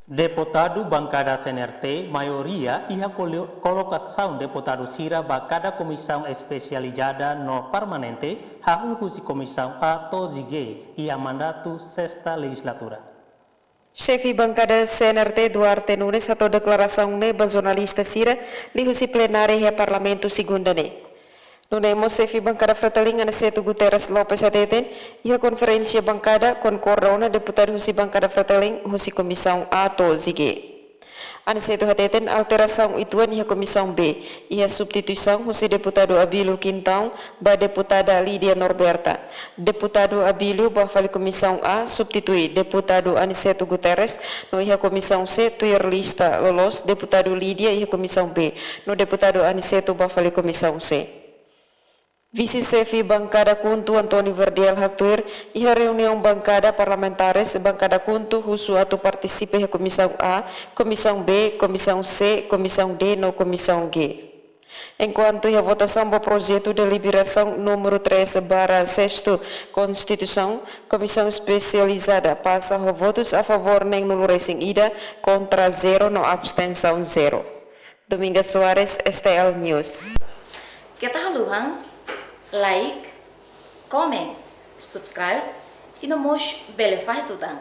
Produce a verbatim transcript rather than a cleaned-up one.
Deputadu bankada C N R T maioria iha kolo-, kolokasaun deputadu sira ba kada komisaun espesializada no permanente, hahú husi komisaun A to'o G iha mandatu sesta lejislatura. Xefe bankada C N R T Duarte Nunes hato'o deklarasaun ne'e ba jornalista sira liuhusi plenária iha Parlamentu segunda ne'e. Nune'e mós xefe bankada Fretilin Aniceto Guterres Lopes hateten, iha konferénsia bankada konkorda ona deputadu husi bankada Fretilin husi komisaun A to'o G. Aniceto hateten alterasaun uitoan iha komisaun B, iha substituisaun husi deputadu Abílio Quintão ba deputada Lídia Norberta. Deputadu Abílio ba fali komisaun A, substitui deputadu Aniceto Guterres, no iha komisaun C, tuir lista loloos deputadu Lídia iha komisaun B, no deputadu Aniceto ba fali komisaun C. Vise-xefe bankada KHUNTO António Verdial haktuir, iha reuniaun bankada parlamentares, bankada KHUNTO husu atu partisipa iha komisaun A, komisaun B, komisaun C, komisaun D no komisaun G. Enkuantu iha votasaun ba projetu deliberasaun númeru três barra sexto Konstituisaun, komisaun espesializada pasa ho votus a favór neen-nulu resin ida, kontra zero no abstensaun zero. Dominga Soares, S T L News. Keta haluha like, comment, subscribe, i no mós bele fahe tutan.